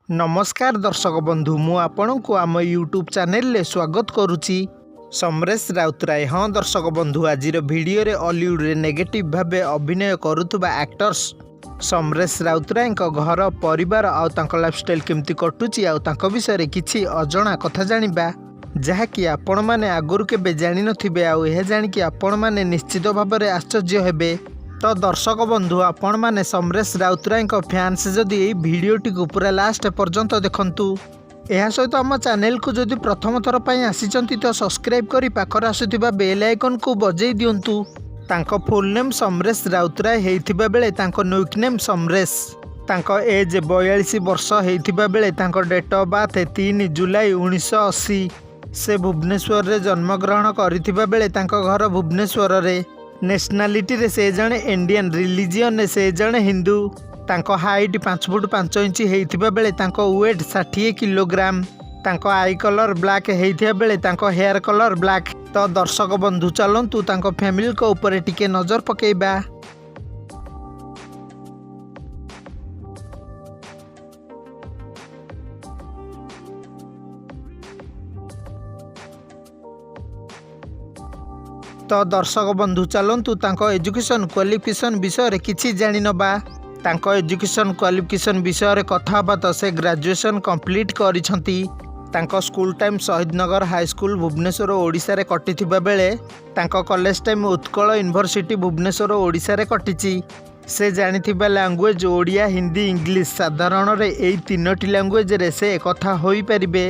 ନମସ୍କାର ଦର୍ଶକ ବନ୍ଧୁ, ମୁଁ ଆପଣଙ୍କୁ ଆମ ୟୁଟ୍ୟୁବ୍ ଚ୍ୟାନେଲରେ ସ୍ୱାଗତ କରୁଛି। ସମରେଶ ରାଉତରାୟ। ହଁ ଦର୍ଶକ ବନ୍ଧୁ, ଆଜିର ଭିଡ଼ିଓରେ ଅଲିଉଡ଼ରେ ନେଗେଟିଭ୍ ଭାବେ ଅଭିନୟ କରୁଥିବା ଆକ୍ଟର୍ସ ସମରେଶ ରାଉତରାୟଙ୍କ ଘର, ପରିବାର ଆଉ ତାଙ୍କ ଲାଇଫଷ୍ଟାଇଲ୍ କେମିତି କଟୁଛି ଆଉ ତାଙ୍କ ବିଷୟରେ କିଛି ଅଜଣା କଥା ଜାଣିବା, ଯାହାକି ଆପଣମାନେ ଆଗରୁ କେବେ ଜାଣିନଥିବେ। ଆଉ ଏହା ଜାଣିକି ଆପଣମାନେ ନିଶ୍ଚିତ ଭାବରେ ଆଶ୍ଚର୍ଯ୍ୟ ହେବେ। ତ ଦର୍ଶକ ବନ୍ଧୁ, ଆପଣମାନେ ସମରେଶ ରାଉତରାୟଙ୍କ ଫ୍ୟାନ୍ସ ଯଦି, ଏଇ ଭିଡ଼ିଓଟିକୁ ପୁରା ଲାଷ୍ଟ ପର୍ଯ୍ୟନ୍ତ ଦେଖନ୍ତୁ। ଏହା ସହିତ ଆମ ଚ୍ୟାନେଲକୁ ଯଦି ପ୍ରଥମ ଥର ପାଇଁ ଆସିଛନ୍ତି ତ ସବସ୍କ୍ରାଇବ୍ କରି ପାଖରେ ଆସୁଥିବା ବେଲ୍ ଆଇକନ୍କୁ ବଜେଇ ଦିଅନ୍ତୁ। ତାଙ୍କ ଫୁଲ୍ ନେମ୍ ସମରେଶ ରାଉତରାୟ ହେଇଥିବା ବେଳେ ତାଙ୍କ ନିକ୍ ନେମ୍ ସମରେଶ। ତାଙ୍କ ଏଜ୍ 42 ବର୍ଷ ହେଇଥିବା ବେଳେ ତାଙ୍କ ଡେଟ୍ ଅଫ୍ ବାର୍ଥ 3 ଜୁଲାଇ 1980। ସେ ଭୁବନେଶ୍ୱରରେ ଜନ୍ମଗ୍ରହଣ କରିଥିବା ବେଳେ ତାଙ୍କ ଘର ଭୁବନେଶ୍ୱରରେ। ନ୍ୟାସନାଲିଟିରେ ସେ ଜଣେ ଇଣ୍ଡିଆନ୍। ରିଲିଜିଅନରେ ସେ ଜଣେ ହିନ୍ଦୁ। ତାଙ୍କ ହାଇଟ୍ 5 ଫୁଟ 5 ଇଞ୍ଚ ହେଇଥିବା ବେଳେ ତାଙ୍କ ୱେଟ୍ 60 କିଲୋଗ୍ରାମ। ତାଙ୍କ I colour black ହେଇଥିବା ବେଳେ ତାଙ୍କ ହେୟାର କଲର୍ ବ୍ଲାକ୍। ତ ଦର୍ଶକ ବନ୍ଧୁ, ଚାଲନ୍ତୁ ତାଙ୍କ ଫ୍ୟାମିଲିଙ୍କ ଉପରେ ଟିକେ ନଜର ପକାଇବା। ତ ଦର୍ଶକ ବନ୍ଧୁ, ଚାଲନ୍ତୁ ତାଙ୍କ ଏଜୁକେସନ୍ କ୍ୱାଲିଫିକେସନ୍ ବିଷୟରେ କିଛି ଜାଣିନେବା। ତାଙ୍କ ଏଜୁକେସନ୍ କ୍ୱାଲିଫିକେସନ୍ ବିଷୟରେ କଥା ହେବା ତ ସେ ଗ୍ରାଜୁଏସନ୍ କମ୍ପ୍ଲିଟ୍ କରିଛନ୍ତି। ତାଙ୍କ school time Shahidnagar high school, Bhubaneswar, ଓଡ଼ିଶାରେ କଟିଥିବା ବେଳେ ତାଙ୍କ college time Utkal university, Bhubaneswar, ଓଡ଼ିଶାରେ କଟିଛି। ସେ ଜାଣିଥିବା ଲାଙ୍ଗୁଏଜ୍ ଓଡ଼ିଆ, ହିନ୍ଦୀ, ଇଂଲିଶ। ସାଧାରଣରେ ଏଇ ତିନୋଟି ଲାଙ୍ଗୁଏଜରେ ସେ କଥା ହୋଇପାରିବେ।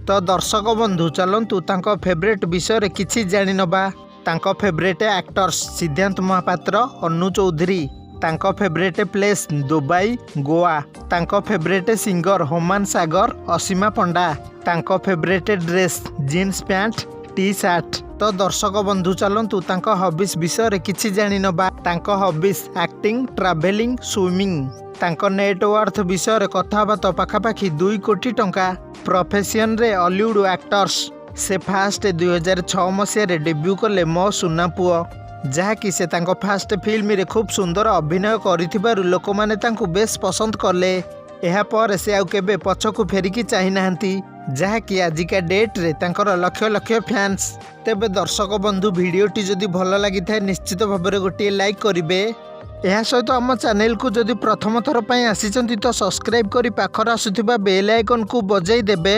ତ ଦର୍ଶକ ବନ୍ଧୁ, ଚାଲନ୍ତୁ ତାଙ୍କ ଫେଭରେଟ୍ ବିଷୟରେ କିଛି ଜାଣିନେବା। ତାଙ୍କ ଫେଭରେଟ୍ ଆକ୍ଟର୍ସ ସିଦ୍ଧାନ୍ତ ମହାପାତ୍ର, ଅନୁ ଚୌଧୁରୀ। ତାଙ୍କ ଫେଭରେଟ୍ ପ୍ଲେସ୍ ଦୁବାଇ, ଗୋଆ। ତାଙ୍କ ଫେଭରେଟ୍ ସିଙ୍ଗର ହୁମାନ ସାଗର, ଅସୀମା ପଣ୍ଡା। ତାଙ୍କ favourite dress jeans pant, T shirt. ତ ଦର୍ଶକ ବନ୍ଧୁ, ଚାଲନ୍ତୁ ତାଙ୍କ ହବିସ୍ ବିଷୟରେ କିଛି ଜାଣିନେବା। ତାଙ୍କ ହବିସ୍ ଆକ୍ଟିଂ, ଟ୍ରାଭେଲିଂ, ସୁଇମିଂ। ତାଙ୍କ ନେଟ୍ ୱାର୍ଥ ବିଷୟରେ କଥା ହେବା ତ ପାଖାପାଖି 2 କୋଟି ଟଙ୍କା। ପ୍ରଫେସନରେ ଅଲିଉଡ଼ ଆକ୍ଟର୍ସ। ସେ ଫାଷ୍ଟ 2006 ମସିହାରେ ଡେବ୍ୟୁ କଲେ ମୋ ସୁନା ପୁଅ, ଯାହାକି ସେ ତାଙ୍କ ଫାଷ୍ଟ ଫିଲ୍ମରେ ଖୁବ୍ ସୁନ୍ଦର ଅଭିନୟ କରିଥିବାରୁ ଲୋକମାନେ ତାଙ୍କୁ ବେଶ୍ ପସନ୍ଦ କଲେ। ଏହାପରେ ସେ ଆଉ କେବେ ପଛକୁ ଫେରିକି ଚାହିଁନାହାନ୍ତି, ଯାହାକି ଆଜିକା ଡେଟ୍ରେ ତାଙ୍କର ଲକ୍ଷ ଲକ୍ଷ ଫ୍ୟାନ୍ସ। ତେବେ ଦର୍ଶକ ବନ୍ଧୁ, ଭିଡ଼ିଓଟି ଯଦି ଭଲ ଲାଗିଥାଏ, ନିଶ୍ଚିତ ଭାବରେ ଗୋଟିଏ ଲାଇକ୍ କରିବେ। ଏହା ସହିତ ଆମ ଚ୍ୟାନେଲକୁ ଯଦି ପ୍ରଥମ ଥର ପାଇଁ ଆସିଛନ୍ତି ତ ସବସ୍କ୍ରାଇବ୍ କରି ପାଖରେ ଆସୁଥିବା ବେଲ୍ ଆଇକନ୍କୁ ବଜାଇ ଦେବେ।